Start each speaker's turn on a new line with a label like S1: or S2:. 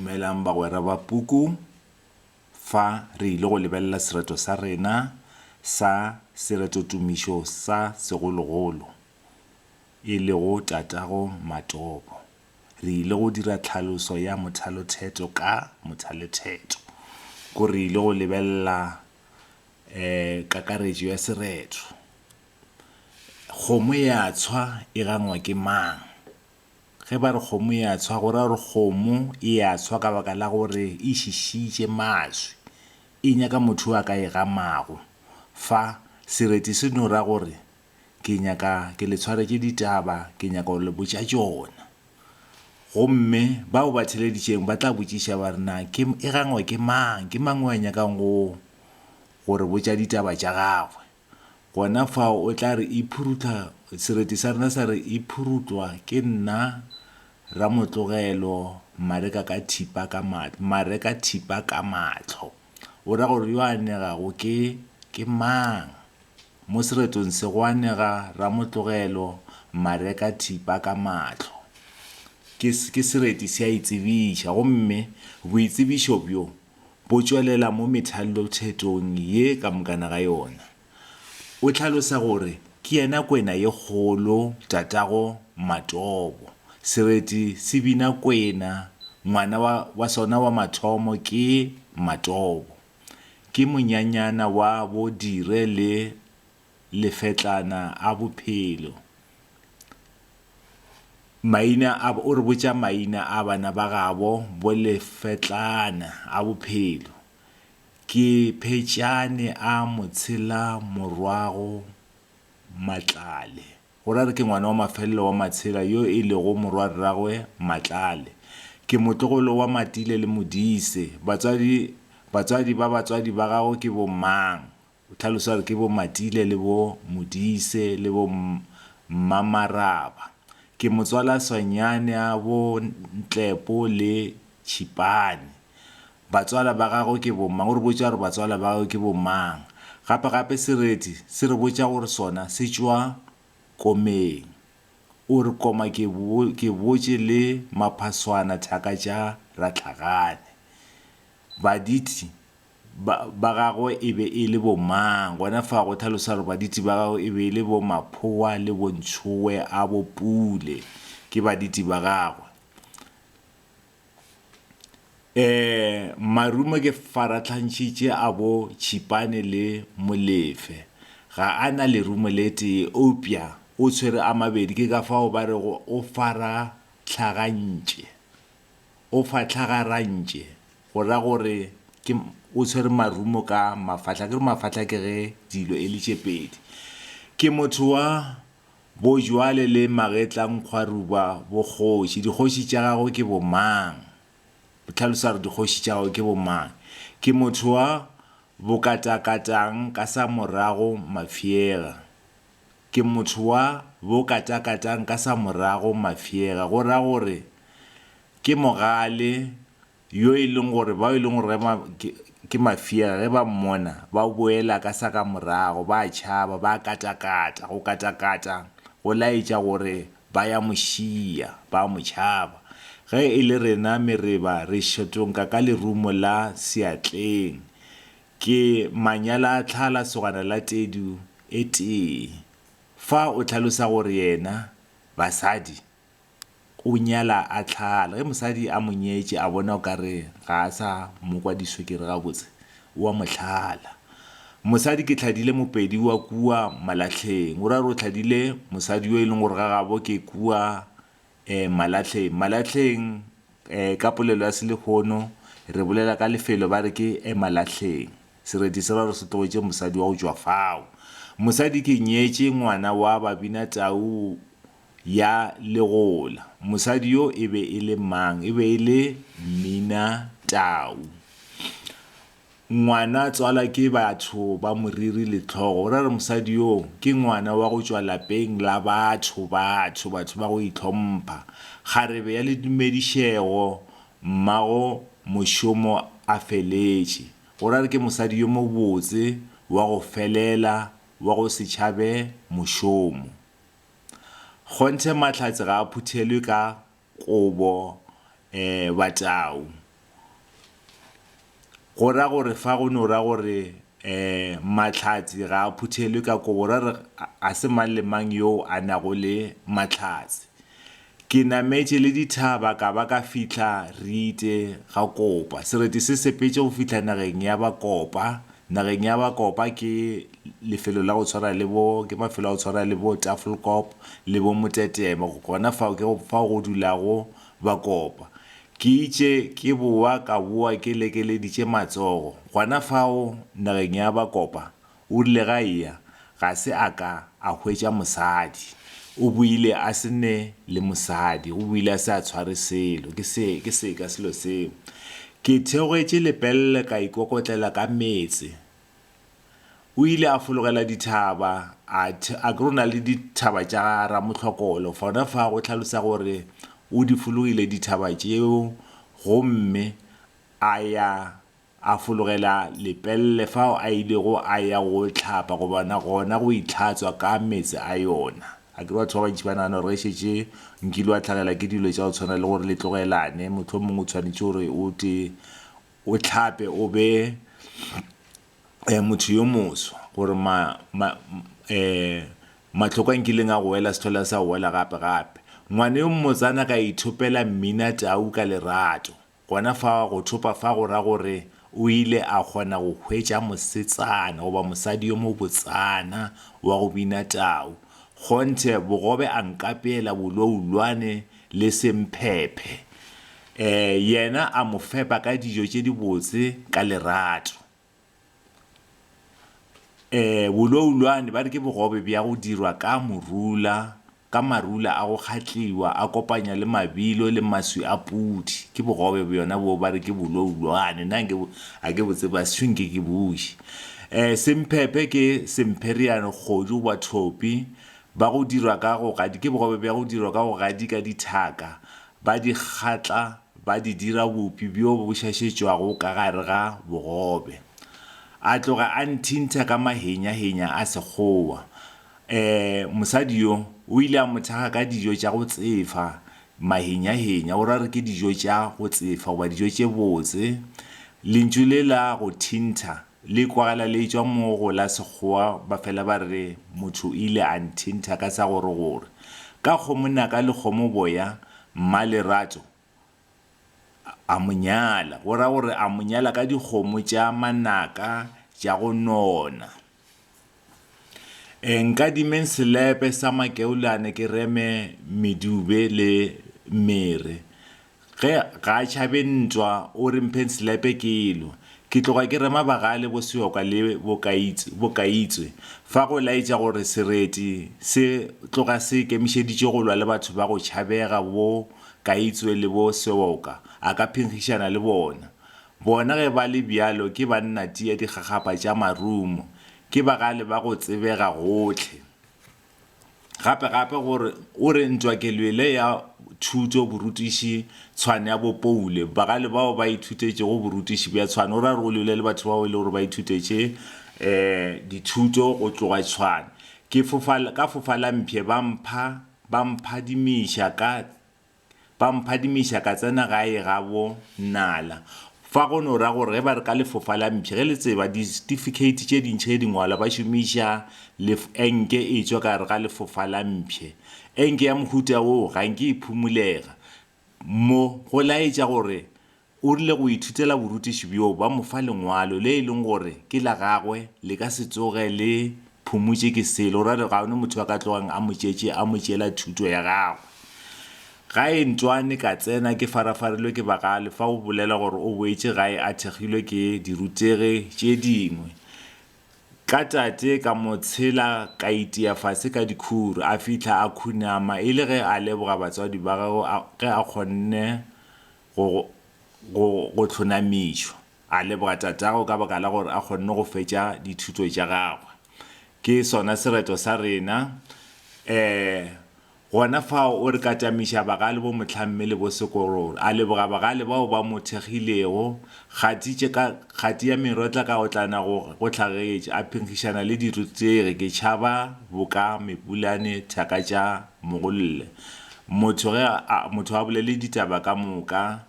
S1: Dumelang bagwera ba puku. Fa re ile go lebelela sereto sa rena sa seretotumišo sa segologolo, e lego Tatago Matobo. Re ile go dira tlhaloso ya mothalotheto ka mothalotheto. Ko re ile go lebelela um kakaretšo ya sereto. Kgomo e a tshwa e gangwa ke mang? Ge ba re kgomo e a tshwa, go ra gore kgomo e a tshwa ka baka la gore e šišitše maswi, e nyaka motho yo a ka e gamago. Fa, sereti se no ra gore, Ke nyaka ke le tshwaretše ditaba, ke nyaka go le botša tšona. Gomme bao ba theleditšeng ba tla botšiša ba re, Na ke, e gangwa ke mang? Ke mang yo a nyakang go, go re botša ditaba tša gagwe? Gona fao o tla re iphurutlha, sereti sa rena sa re iphurutlwa ke nna Ramotlogelo Mareka ka thipa ka Mareka thipa ka mahlo. O ra gore yo a anegago ke ke mang? Mo seretong se go anega Ramotlogelo Mareka thipa ka mahlo. Ke ke sereti se a itsebiša gomme boitsebišo bjo bo tšwelela mo methalothetong ye ka mokana ga yona. O hlalosa gore ke yena kwena ye kgolo tatago Matobo. Sereti se bina kwena, ngwana wa, wa sona wa mathomo ke Matobo. Ke monyanyana wa bo Dire le Lefetlana a bophelo. Maina a, o re botša maina a bana ba gabo bo Lefetlana a bophelo. Ke Phetšane a Motshela morwago Matlale. Go ra re ke ngwana wa mafelelo wa Matshela yo e lego morwarragwe Matlale. Ke motlogolo wa Matile le Modise. Batswadi, batswadi ba batswadi ba gagwe ke bo mang? O hlalosa gore ke bo Matile le bo Modise le bo Mmamaraba. Ke motswala Swanyane a bo Ntlepo le Tšhipane. Batswala ba gagwe ke bo mang? O re botša gore batswala ba gagwe ke bo mang. Gape gape sereti se re botša gore sona se tšwa komeng. O re koma ke ke botše le maphaswana thaka tša Ratlhagane. Baditi ba, ba gagwe e be e le bomang? Gona fa go hlalosa gore baditi ba gagwe e be e le bo Maphowa le bo Ntshowe a bo Pule. Ke baditi ba gagwe. E, marumo ke farahlantšhitše a bo Tšhipane le Molefe. Ga a na lerumo le tee, eupša o tshwere a mabedi, ke ka fao ba rego o farahlagantše. O fahlagarantše, go ra gore ke o tshwere marumo ka mafahla. Akere mafahla ke ge dilo e le tše pedi. Ke motho wa bojwale le magetlankgwaruba bokgoši. Dikgoši tša gagwe ke bomang? O hlalosa gore dikgoši tša gagwe ke bomang. Ke motho wa bokatakatang ka sa morago mafyega. Ke motho wa bokatakatang ka sa morago mafyega. Go ra gore ke mogale yo e leng gore bao e leng gore ge ke mafyega ge ba mmona ba boela ka sa ka morago, ba tšhaba, ba katakata. Go katakata go laetša gore ba ya mo šia, ba mo tšhaba. Ge e le rena mereba re šotonka ka lerumo la seatleng. Ke manyala a tlhala sogana la tedu e tee. Fa o hlalosa gore yena, basadi, o nyala a tlhala. Ge mosadi a mo nyetše a bona o ka re ga a sa mo kwa diswekere gabotse, o a mo hlala. Mosadi ke hladile Mopedi wa kua Malahleng. O ra gore o hladile mosadi yo e leng gore ga gabo ke kua Malahleng. Malahleng ka polelo ya selehono re bolela ka lefelo ba re ke Emalahleng. Sereti se ra gore se tlogetše mosadi wa go tšwa fao. Mosadi ke nyetše ngwana wa Babinatau ya Legola. Mosadi yo e be e le mang? E be e le Mmina Tau. Ngwana tswalwa ke batho ba moriri le hlogo. Go ra gore mosadi yoo ke ngwana wa go tšwa lapeng la batho, batho, batho ba go itlhompha. Kgarebe ya ledumedišego, mmago mošomo a feletše. Go ra gore ke mosadi yo mobotse, wa go felela, wa go se tšhabe mošomo. Kgonthe Mahlatse ga a phuthelwe ka kobo Batau. Go ra gore fa go no ra gore um mahlatse ga a phuthelwe ka kobo, ra re ga se mang le mang yo a nago le mahlatse. Ke nametše le dithaba ka ba ka fihla Rite ga Kopa. Sereti se sepetše go fihla nageng ya Bakopa. Nageng ya Bakopa ke lefelo la go tshwana le bo, ke mafelo a go tshwana le bo Tafelkop le bo Motetema. Gona fao ke fao go dulago Bakopa. Ke itše ke boa ka boa ke lekeleditše matsogo. Gona fao nageng ya Bakopa, o rile ga eya, ga se a ka a hwetša mosadi. O boile a se ne le mosadi, o boile a se a tshware selo. Ke se, ke seka selo seo. Ke theogetše lepelle ka ikokotlela ka meetse. O ile a fologela dithaba, a, a ke re o na le dithaba tša Ramohlokolo. Gona fa go hlalosa gore o di fologile dithaba tšeo gomme a ya a fologela Lepelle fao a ilego a ya go hlapa goba gona go itlhatswa ka meetse a yona. A ke re batho ba bantši ba nagana gore ge šetše nkile wa hlagela ke dilo tša go tshwana le gore le tlogelane, mohlomongwe o tshwanetše gore o te o hlape o be motho yo moswa gore ma, ma, um mahloko a nkileng a go wela se tlhole a sa go wela gape gape. Ngwana yo mmotsana ka ithopela mmina tau ka lerato. Gona fa go thopa fa go ra gore o ile a kgona go hwetša mosetsana goba mosadi yo mobotsana wa go bina tau. Kgonthe bogobe a nkapeela boloulwane le semphephe. Ee, yena a mo fepa ka dijo tše dibotse ka lerato. Ee, boloulwane ba re ke bogobe bja go dirwa ka morula, ka marula a go kgatliwa, a kopanywa le mabilo le maswi a pudi. Ke bogobe bjona boo ba re ke boloulwane. Nna nke ga ke bo tsebe, a se nke ke bo je. Ee, semphephe ke sempheriane, kgodu goba thopi ba go dirwa ka go gadi, ke bogobe bja go dirwa ka go gadika dithaka Ba di kgatla ba di dira bupi bjo bo šašetšwago ka gare ga bogobe. A tloga a nthintha ka mahenyahenya a Sekgowa. Ee, mosadi yo o ile a mo thakga ka dijo tša go tsefa, mahenyahenya, o ra re ke dijo tša go tsefa goba dijo tše botse. Lentšu le la go thintha Le kwagala le etšwa mo go la Sekgowa ba fela ba re motho o ile a nthintha ka sa gore-gore. Ka kgomo naka le kgomo boya, Mmalerato a mo nyala. Go ra gore a mo nyala ka dikgomo tša manaka tša go nona. Nkadimeng selepe sa makeulane ke reme medube le mere. Ge ga a tšhabe ntwa, o re mpheng selepe ke lwe. Ke tloga ke rema bagale bo Seoka le bo Kaitswe. Fa go laetša gore sereti se tloga se ikemišeditše go lwa le batho ba go tšhabega bo Kaitswe le bo Seoka, a ka phenkgišana le bona. Bona ge ba le bjalo ke bannatia dikgakgapa tša marumo, ke bagale ba go tsebega gohle. Gape gape gore o re ntwa ke lwele ya thuto borutiši Tshwane ya bo Poule, bagale bao ba ithutetšego borutiši bja Tshwane. O ra gore o lwele le batho bao e le gore ba ithutetše um dithuto go tloga Tshwane. Ke fofa ka fofa la mpšhe ba mpha ba mphadimiša ka Ba mphadimiša ka tsena gae gabo Nala. Fa go no ra gore ge ba re ka lefofa la mpšhe, ge le tseba disetifikeiti tše dintši ge di ngwalwa ba šomiša lef enke e tšwa ka gare ga lefofa la mpšhe. Enke ya mohuta woo ga nke e phumulega. Mo go laetša gore O rile go ithutela borutiši bjoo ba mo fa lengwalo le e leng gore ke la gagwe le ka se tsoge le phumutše ke selo, o ra re ga one motho a ka tlogang a mo tšetše a mo tšeela thuto ya gagwe. Gae Ntwane ka tsena ke farafarilwe ke bagale fa o bolela gore o boetše gae a thekgilwe ke dirutegi tše dingwe. Ka tate ka mo tshela ka itia fase ka dikhuru a fihla a khunama e le ge a leboga batswadi ba gagwe ge a kgonne go, go, go hlonamišwa. A leboga Tatagwe ka baka la gore a kgonne go fetša dithuto tša gagwe. Ke sona sereto sa rena. E, gona fao o re katamiša bagale bo Mohlamme le bo Sekororo. A leboga bagale bao ba mo thekgilego. Kgati tše ka, kgati ya merotla ka otlana go, go hlagetše. A phenkgišana le dirutegi. Ke tšhaba boka mepulane thaka tša mogolle. Motho ge a, motho a bolele ditaba ka moka.